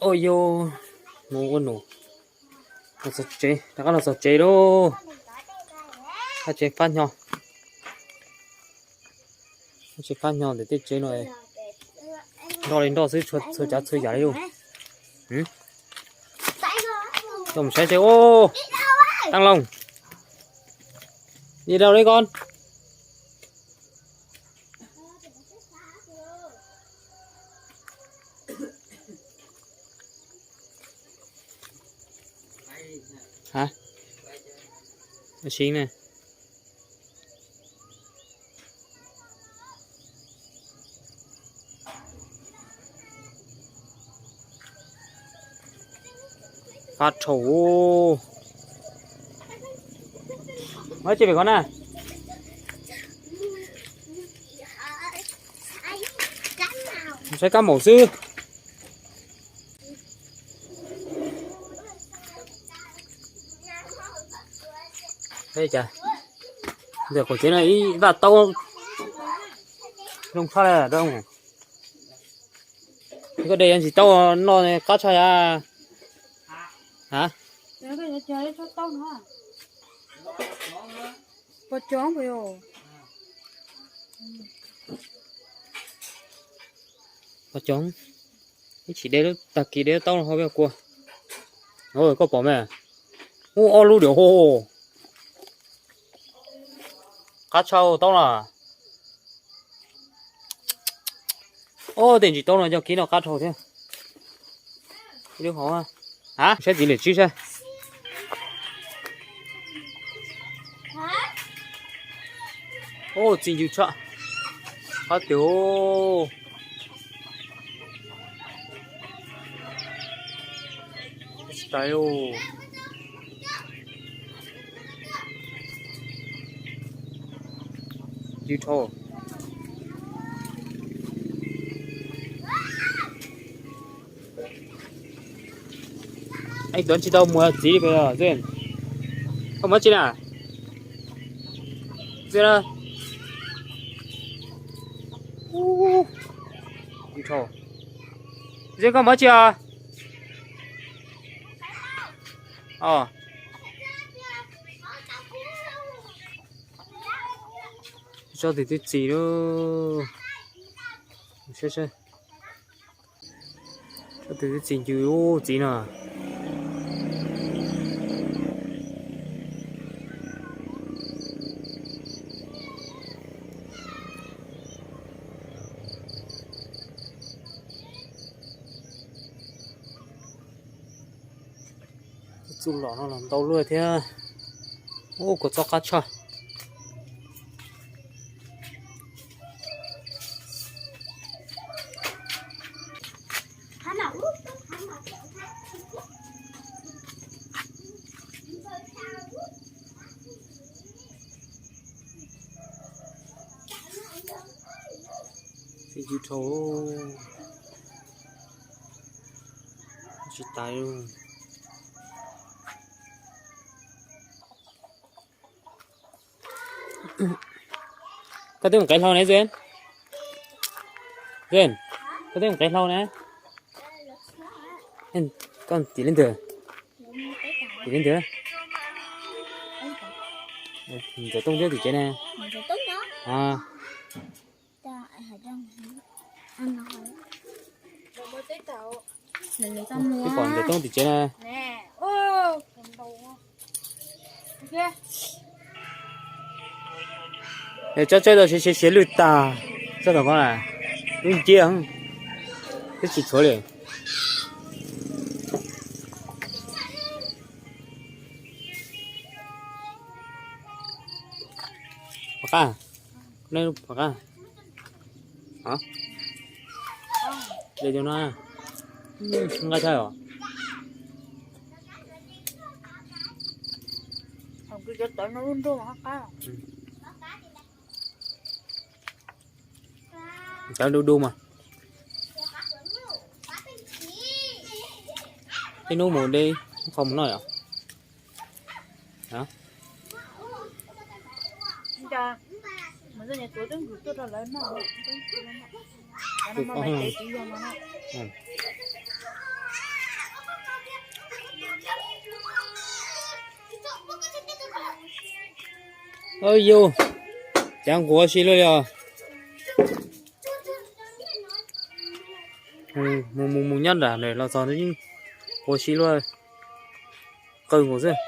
Ua yog mus ua num, rov qab los txog tsev lauj. Qab tsev fab nyo, qab tsev fab nyo ntawm tej tsev no, nroj li nroj xwb, txhua tsav txhua yam li lauj. Coj mus saib seb. Tăng Long, đi đâu đấy con? Hả? Xíu nè. Qab tshau. Muab tsis pem ko na. Saib kab maum xwb. Ntawm qaum tsev no ib vaj taub zoo tshaj li. Koj de yuav ntsis taub noj qab tshaj ya. Pos coob, ib chim de lub tag kis de lub taub no ho peb kua. Koj pom me, ub ob lub diam hos. Qab tshaj taub no. Ob tej ntsis taub no coj kib no qab tshaj thiab. Ib lub hov, saib txiv lwm tsib saib. Ub txiv ncw tshaj. Qab twg. Tsis tas. Ncw dhau. Ib tuav tsis tau muag txiv pes os. Koj muab tsi na? Txiv na. Ncw dhau. Txiv koj muab tsi os? Os. Tso tus twb txis lauj. Tso tus twb txis ncw ub txiv no. Txuj lom no los ntau luaj thiab. Ub kuv txoj qab tshaj. Txiv ncw dhau. Tsis tas. Koj twb mus qev hlau ne Zen? Zen, koj twb mus qev hlau ne. Koj tim li ntawd, tim li ntawd. Ntxawm Tooj thiab tim tsev ne. Twb pom Ntxawm Tooj tim tsev na. Es tsob tsawb tau siav siav lwj tag. Tsob tom ko na, lub nciab twb tsis tshuav li. Pom qab, pom qab. De cov no, nqaij tshaj os. Cov du du mas. Ib hnub mus de qho mus noj yom. Yus, cas nquag si luaj li os. Mus mus mus nyob nram lawm los txog yeej nquag si luaj, qw nkaus xwb.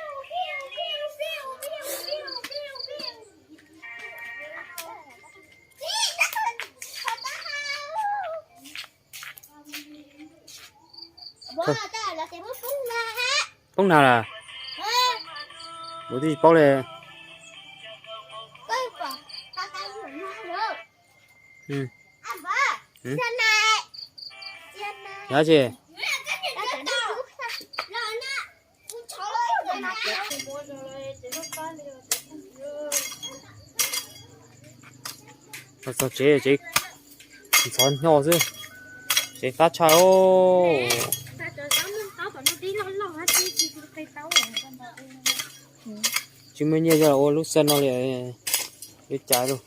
Poob nag lawm. Kuv twb tsis paub li. Yog tsis? Los txog tsev, tsev ntxhov hnyo xwb, tsev fab tshaj os. Tsis muaj nyiaj yog ua lub xab no li, li cas lauj.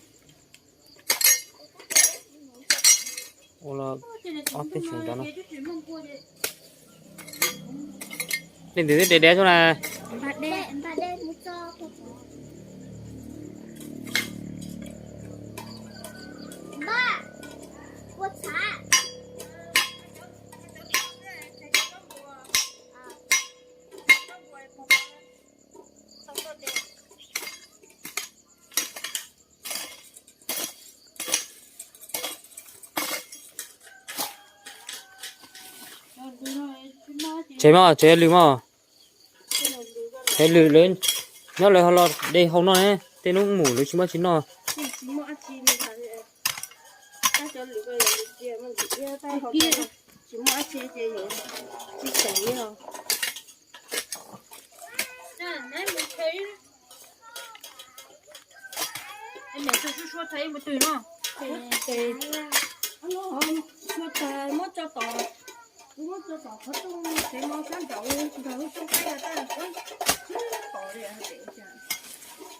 Ua los ob peb xyoos cov no. Leej twg twb dev dev xwb na. Tsev mog, tsev lwm mog. Tsev lwm lawv nyob lawv ho los de hau noj ne, tej hnub mus lawv tsis muaj tsis noj.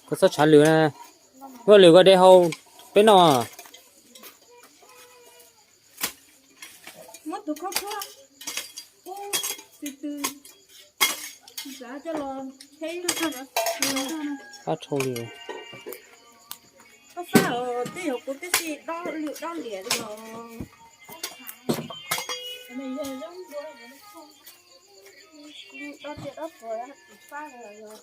Koj txhob tshav lwm na, muaj lwm koj de hau peb noj. Muab tus khaub tshuab ub tw tw, xav coj los, qab dhau li. Koj fab os, twb yog kuv twb tsis dob lwm dob liam li os. Dob tiag dob puas fab li os.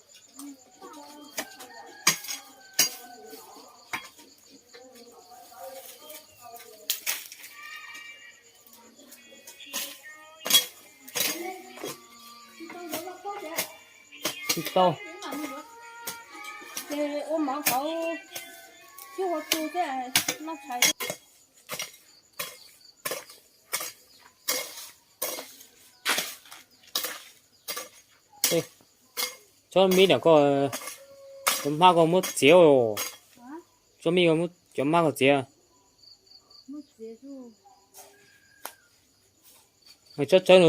Tsis tau. Ces ua mov hauv, tsis ua tsu thiab, noj tshais. Tsob mib nram koj, cov hmab koj muab txiav os. Tsob mib koj muab cov hmab koj txiav. Tsob tsawb no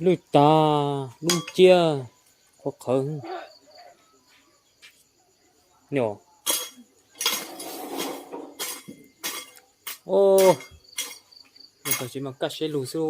lwj tag, dub ciab, qhuav qhawv. Tsis mas kaj siab lug xwb.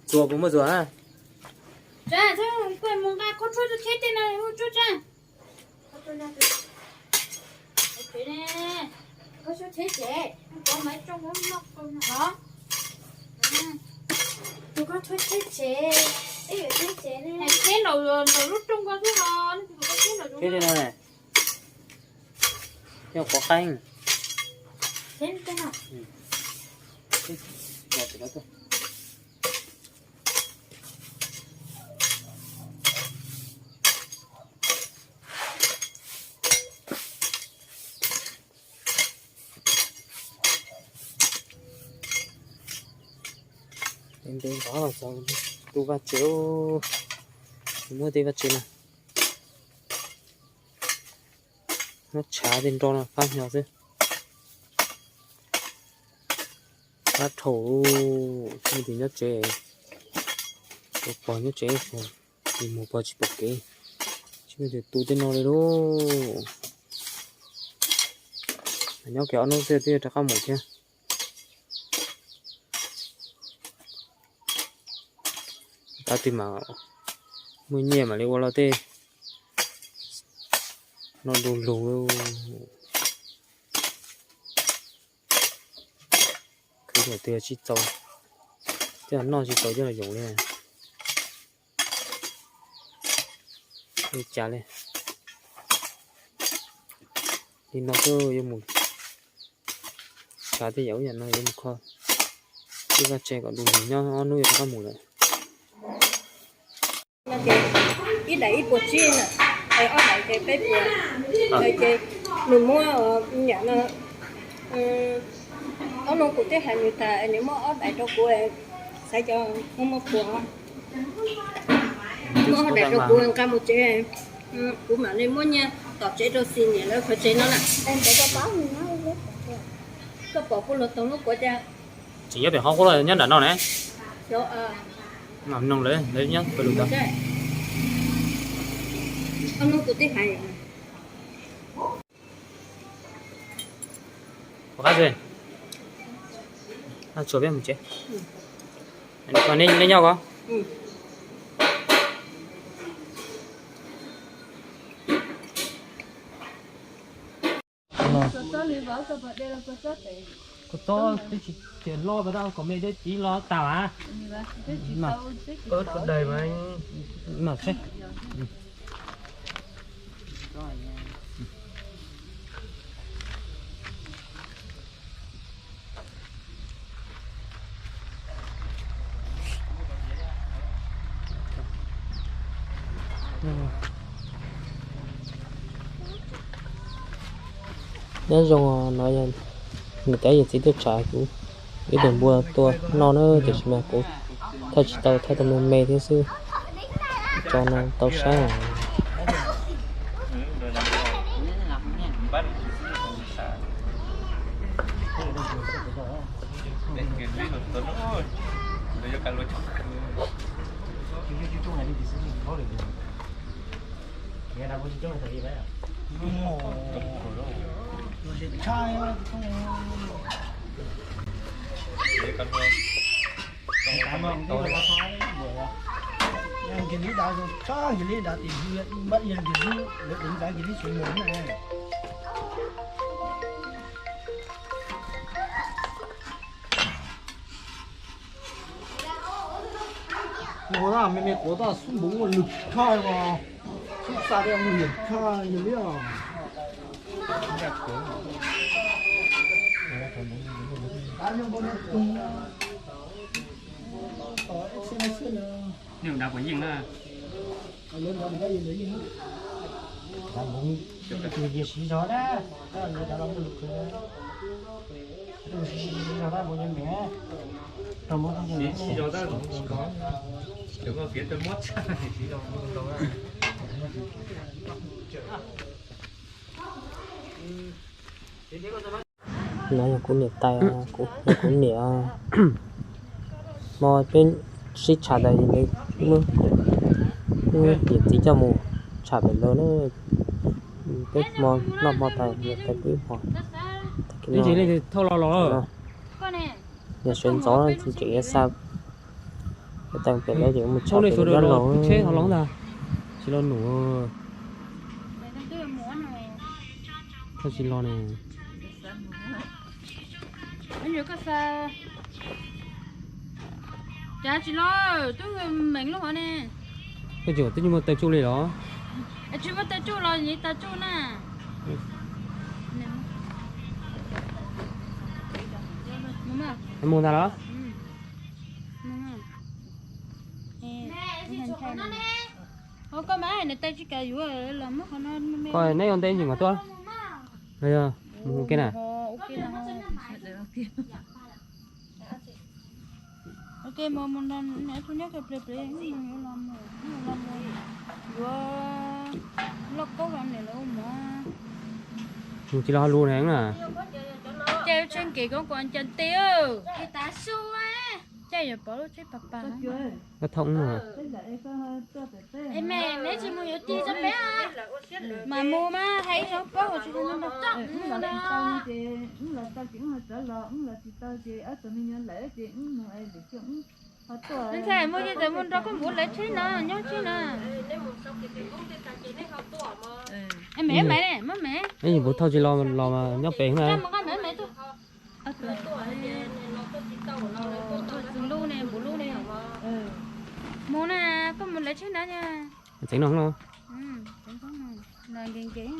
Txuas puas muaj txuas? Koj mus nqa khaub tshuab tso tsheb tej no, khaub tshuab tso tsheb. Tus koj tshuab tsheb tsev, tsheb nraum lub rooj ko xwb os. Tsheb no, tsheb no. Ntev ntev ntov los txog tus vaj tsev, muab tej vaj tsev na. Nyob tshav tej nroj no fab nyo xwb. Fab dhau, tsis muaj tus nyob tsev, pog nyob tsev, tus mus pog tsis pom kev, tsis muaj tus tu tej no li lauj. Nyob kiag ob hnub xwb twb yuav rov qab mus thiab. Tab twg mas muaj nyiaj mam li ua los tej no du lug. Khwv niam twg tsis txaus, tej noj tsis txaus coj los yoom li. Li cas li, li no xwb yuav mus tshav tej yam ub yam no yuav mus kho, twb vaj tse kom du lug nyob ob hnub yuav rov qab mus lawm. Ib daim ib puas tsib na, ob daim ces peb puas, ces nws muab niam no, ob hnub kuv twb hais nws tas nws muab ob daim rau kuv, xav cov muaj muaj puas, muab ob daim rau kuv nqa mus tsev, kuv mam li muab nyiaj tom tsev rau xis niam lawv qhov tsev no na. Koj pom kuv los tau lub kuav cas? Tseem nyob pem qhov qub los nyob nram no ne. Mam mloog lawv, lawv nyob pem lus ntawd. Ob hnub kuv twb hais. Ua qab xwb. Tshuav peb mus tsev. Nej nyob ko. Kuv txob twb tsis tias loj pas tab kom me deb tiv los tas a. Mas seb. Nyob zoo no, niam tais yawm txiv tuaj tsham kuv ib tug npua tua noj na, tiam sis mas kuv thaij tsis tau, thaij tau me me thiab xwb. Tso no tau saib. Nkiag li dav, tsob nkiag li dav tim hws, npaj nkiag li, lawv deev nkiag li tsis mus na. Ua me me quav tab xub npoo ua lwg tshaj os, xub xa tej mus yam tshaj yam li os. No yog kuv niam tais, kuv niam. Hmo peb sib tsham tas, muab yawm txiv coj mus tsham pem lawv na. Peb hmo noj hmo tas, niam tais pw ib hmos. Yog sawv ntxov tseem yuav xa, tas pem lawv ces mus tsham pem lawv nyob laus. Tsis los num, tsis los ne. Cas tsis los, twb meem lub hov ne. Koj tsis kom twb muaj taw tsuj li los? Tsis muaj taw tsuj los li taw tsuj na. Mus ntag los? Koj mas nws taw tsis kam yuav los muab qhov no me me. Koj neb yuav nte ntsis mas tuaj. Yog mus ua ke na. Ua ke mas mus nrog niam pog nyob kiag pliag pliag, los mus yuav lauj kaub rau niam lawv ua mov. Mus tsis los ho lus heev na. Ces tsheb nkev koob kuas ncaws ti. Cas yuav pov lub tsheb pas pas. Koj thauj ub no. Es me neb tsis mus yuav ci rau peb. Mas mus mas hais ib zaug paub tsis tau no. Ntshai mus ces txawm mus nrog koj mus lawv tsheb no nyob tsheb no. Es me me ne muab me. Ib puas thauj tsis los los mas nyob pem na. Mus nqa me me tuaj. Txus lub ne npus lub ne. Mus na, koj mus lawv tsheb na. Txeev no los. Nkees nkees.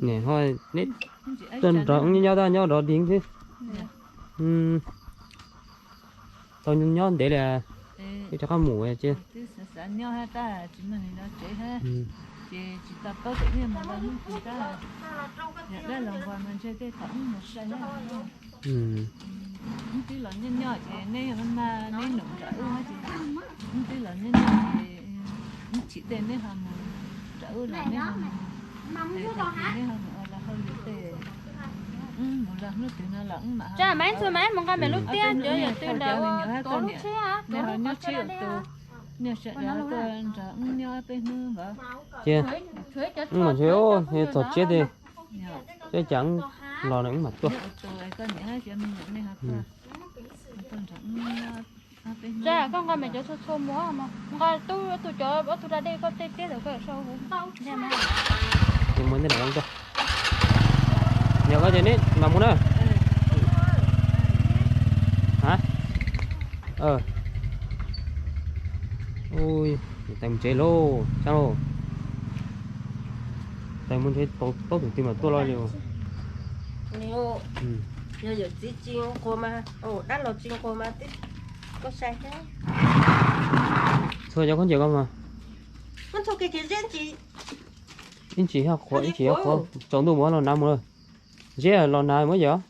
Niam ho neb tuaj nrog wb nyob tab nyob rov dig xwb. Tau nyob ntev li, wb rov qab mus ces. Wb twb los nyob nyob ces neb mas neb num nram wb ces, wb twb los nyob nyob ces wb chim tej neb ho mus nram wb los neb ho mus, neb ho mus ua lawv hauj lwm tej. Wb mus los hnub twg no los wb mam. Tsa maiv txhua maiv mus nqa me lub tiab cov yawm tw nram ua tuav lub tsheb, neb ho nyob tsheb ua tus, niag sawv daws tuaj nrog wb nyob peb hnub npawg. Cia, wb mam ntshe, txog tsiab tej, tsiab cas wb los na wb mam tuaj. Tsa koj nqa me cov txhua txhua mus, nqa tub tus cov ob tug da dej koj tej tiab tawm koj sau huv. Mus ntej no. Yog koj ces neb mam mus na. Ua, tais mus tsev lauj, Tsab lauj. Tais mus ntshe tau plaub tug twg mas tuaj loj li. Yog yawm txiv tsis nquag mas, dab laug tsis nquag mas twb koj sai thiab. Txhua cov khaub ncaws koj mas. Ib ntsis ho qhuav, ib ntsis ho qhuav, tsaus ntuj mus los nav mus. Zeb los nav muab yawm.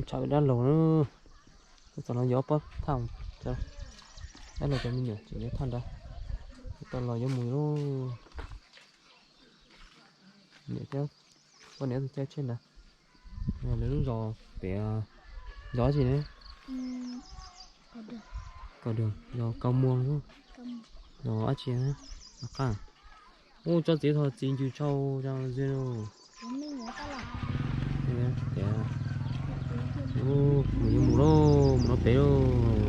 Tshav dab laug na, txog no yog pob thaj, dab laug cov me nyuam tseem nyob thaj nrad, tau los yuav mus lauj. Niam thiab poj niam tus caij tsheb ntawd, lawv lub zos pem, zos dab tsi ne? Kaus Dwg, zos Kaus Muas, zos dab tsi na? Qab. Ub, tsob txiv txho txiv ncw tshau zoo li. Mus yuav mus lauj, mus no pem lauj.